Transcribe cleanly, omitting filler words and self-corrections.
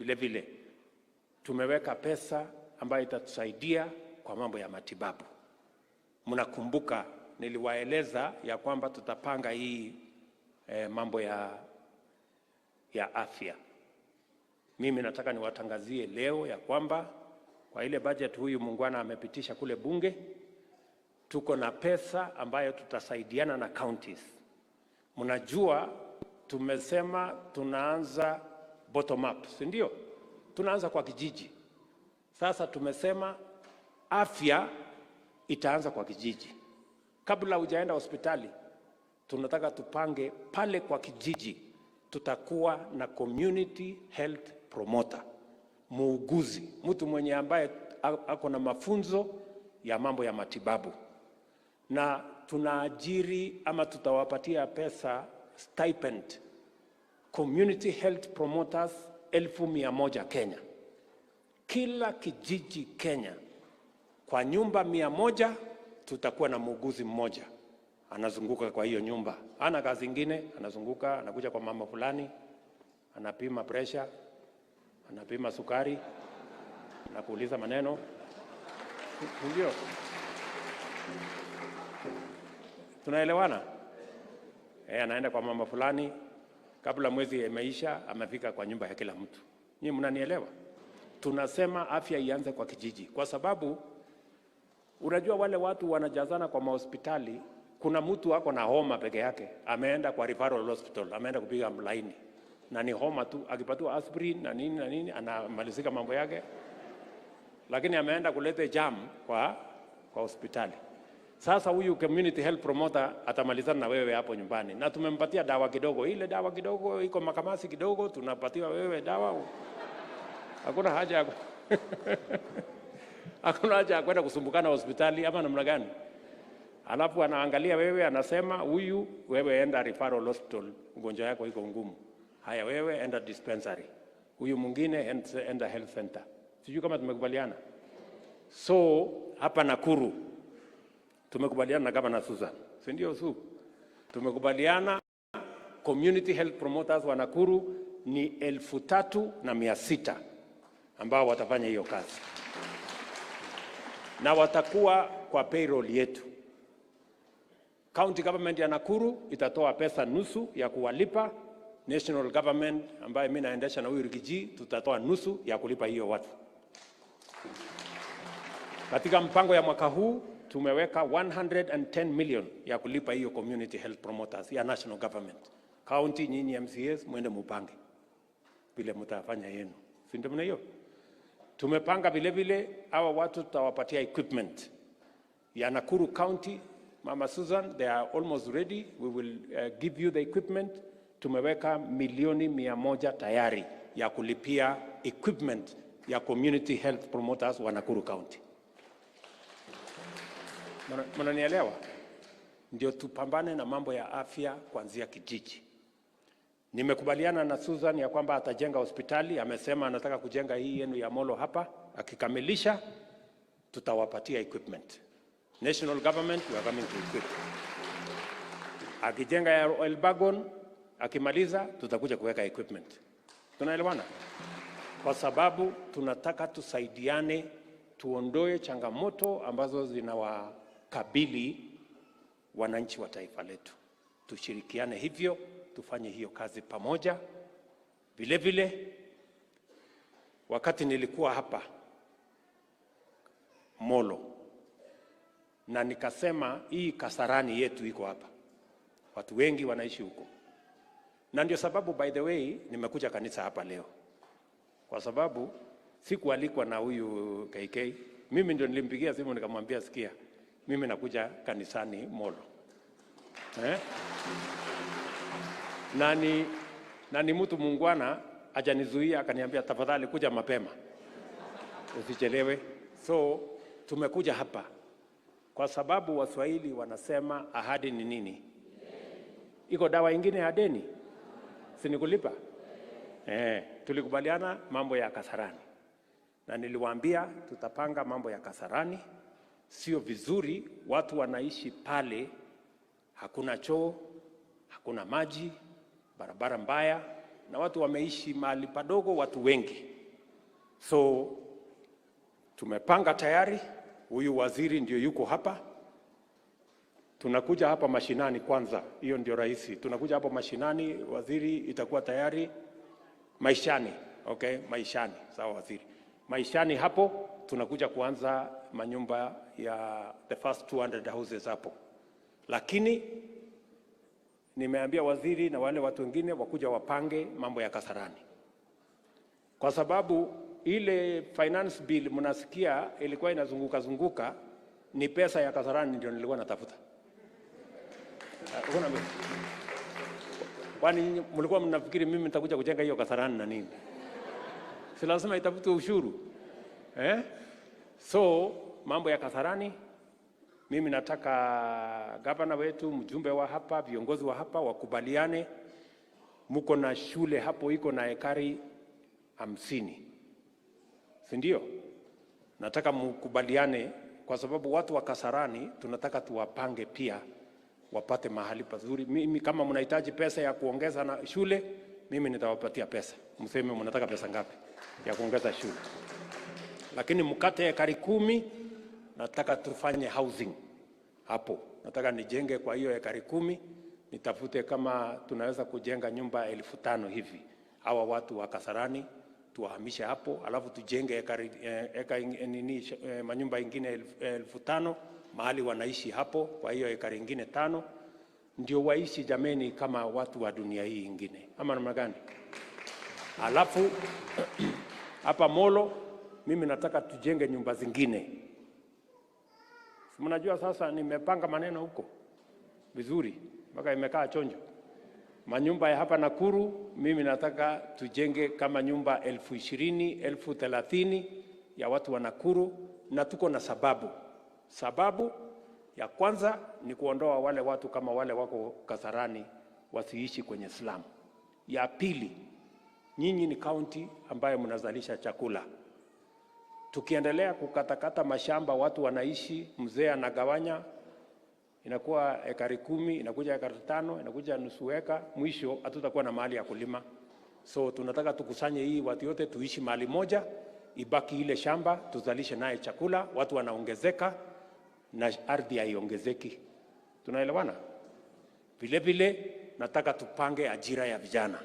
Vile vile tumeweka pesa ambayo itatusaidia kwa mambo ya matibabu. Mnakumbuka niliwaeleza ya kwamba tutapanga hii mambo ya afya. Mimi nataka niwatangazie leo ya kwamba kwa ile budget huyu muungwana amepitisha kule bunge, tuko na pesa ambayo tutasaidiana na counties. Mnajua tumesema tunaanza bottom up, si ndio? Tunaanza kwa kijiji. Sasa tumesema afya itaanza kwa kijiji. Kabla hujaenda hospitali, tunataka tupange pale kwa kijiji, tutakuwa na community health promoter, muuguzi, mtu mwenye ambaye ako na mafunzo ya mambo ya matibabu, na tunaajiri ama tutawapatia pesa stipend community health promoters 100,000 Kenya. Kila kijiji Kenya, kwa nyumba 100 tutakuwa na muuguzi mmoja anazunguka kwa hiyo nyumba, ana kazi ingine, anazunguka, anakuja kwa mama fulani, anapima pressure, anapima sukari, anakuuliza maneno, ndio tunaelewana? Anaenda kwa mama fulani, kabla mwezi imeisha, amefika kwa nyumba ya kila mtu. Nyinyi mnanielewa? Tunasema afya ianze kwa kijiji, kwa sababu unajua wale watu wanajazana kwa mahospitali. Kuna mtu ako na homa peke yake, ameenda kwa referral hospital, ameenda kupiga mlaini na ni homa tu, akipatiwa aspirin na nini na nini anamalizika mambo yake, lakini ameenda kuleta jam kwa hospitali. Sasa huyu community health promoter atamalizana na wewe hapo nyumbani, na tumempatia dawa kidogo, ile dawa kidogo iko makamasi kidogo, tunapatiwa wewe dawa. Hakuna haja ya hakuna haja ya kwenda kusumbukana hospitali ama namna gani? Alafu anaangalia wewe, anasema huyu, wewe enda referral hospital, ugonjwa yako iko ngumu. Haya, wewe enda dispensary, huyu mwingine enda health center. Sijui kama tumekubaliana. So hapa Nakuru tumekubaliana na Governor Susan, si ndio? Su, tumekubaliana community health promoters wa Nakuru ni 3,600 ambao watafanya hiyo kazi na watakuwa kwa payroll yetu. County government ya Nakuru itatoa pesa nusu ya kuwalipa. National government ambayo mimi naendesha na huyu Riggy G tutatoa nusu ya kulipa hiyo watu. Katika mpango ya mwaka huu tumeweka 110 million ya kulipa hiyo community health promoters ya national government. County, nyinyi MCAs mwende mupange vile mtafanya yenu, si ndio? Hiyo tumepanga vile vile, hawa watu tutawapatia equipment ya Nakuru County. Mama Susan, they are almost ready. We will give you the equipment. Tumeweka milioni 100 tayari ya kulipia equipment ya community health promoters wa Nakuru County. Mnanielewa? Ndio tupambane na mambo ya afya kuanzia kijiji. Nimekubaliana na Susan ya kwamba atajenga hospitali. Amesema anataka kujenga hii yenu ya Molo hapa. Akikamilisha, tutawapatia equipment. National government, we are coming to equip. Akijenga ya Elburgon, akimaliza, tutakuja kuweka equipment. Tunaelewana? Kwa sababu tunataka tusaidiane, tuondoe changamoto ambazo zinawakabili wananchi wa taifa letu. Tushirikiane hivyo, tufanye hiyo kazi pamoja. Vile vile, wakati nilikuwa hapa Molo na nikasema hii Kasarani yetu iko hapa, watu wengi wanaishi huko, na ndio sababu, by the way, nimekuja kanisa hapa leo, kwa sababu sikualikwa na huyu KK. Mimi ndio nilimpigia simu nikamwambia, sikia, mimi nakuja kanisani Molo, eh? Na ni mtu muungwana, hajanizuia, akaniambia tafadhali kuja mapema usichelewe. So tumekuja hapa kwa sababu Waswahili wanasema ahadi ni nini? Iko dawa ingine ya deni? Si ni kulipa? Tulikubaliana mambo ya Kasarani na niliwaambia tutapanga mambo ya Kasarani. Sio vizuri watu wanaishi pale, hakuna choo, hakuna maji, barabara mbaya, na watu wameishi mahali padogo, watu wengi. So tumepanga tayari, huyu waziri ndio yuko hapa. Tunakuja hapa mashinani kwanza, hiyo ndio rahisi. Tunakuja hapa mashinani, waziri itakuwa tayari maishani. Okay, maishani, sawa waziri. Maishani hapo tunakuja kuanza manyumba ya the first 200 houses hapo, lakini nimeambia waziri na wale watu wengine wakuja wapange mambo ya Kasarani, kwa sababu ile finance bill mnasikia ilikuwa inazunguka zunguka, ni pesa ya Kasarani ndio nilikuwa natafuta. Kwani mlikuwa mnafikiri mimi nitakuja kujenga hiyo Kasarani na nini? Si lazima itafutwe ushuru eh? So mambo ya Kasarani, mimi nataka gavana wetu, mjumbe wa hapa, viongozi wa hapa wakubaliane. Mko na shule hapo iko na ekari 50, si ndio? Nataka mkubaliane, kwa sababu watu wa Kasarani tunataka tuwapange pia wapate mahali pazuri. Mimi kama mnahitaji pesa ya kuongeza na shule, mimi nitawapatia pesa. Mseme mnataka pesa ngapi ya kuongeza shule, lakini mkate ekari 10, nataka tufanye housing hapo. Nataka nijenge kwa hiyo ekari 10, nitafute kama tunaweza kujenga nyumba 5,000 hivi, hawa watu wa Kasarani tuwahamishe hapo, alafu tujenge manyumba ingine 5,000 mahali wanaishi hapo, kwa hiyo ekari ingine 5 ndio waishi jameni, kama watu wa dunia hii ingine, ama namna gani? Alafu hapa Molo mimi nataka tujenge nyumba zingine. Si mnajua sasa nimepanga maneno huko vizuri mpaka imekaa chonjo. Manyumba ya hapa Nakuru mimi nataka tujenge kama nyumba 20,000, 30,000 ya watu wa Nakuru, na tuko na sababu. Sababu ya kwanza ni kuondoa wale watu kama wale wako Kasarani wasiishi kwenye slum. Ya pili, nyinyi ni kaunti ambayo mnazalisha chakula. Tukiendelea kukatakata mashamba watu wanaishi, mzee anagawanya, inakuwa ekari 10, inakuja ekari 5, inakuja nusu eka, mwisho hatutakuwa na mahali ya kulima. So tunataka tukusanye hii watu yote tuishi mahali moja, ibaki ile shamba tuzalishe naye chakula, watu wanaongezeka na ardhi haiongezeki. Tunaelewana? Vile vile nataka tupange ajira ya vijana.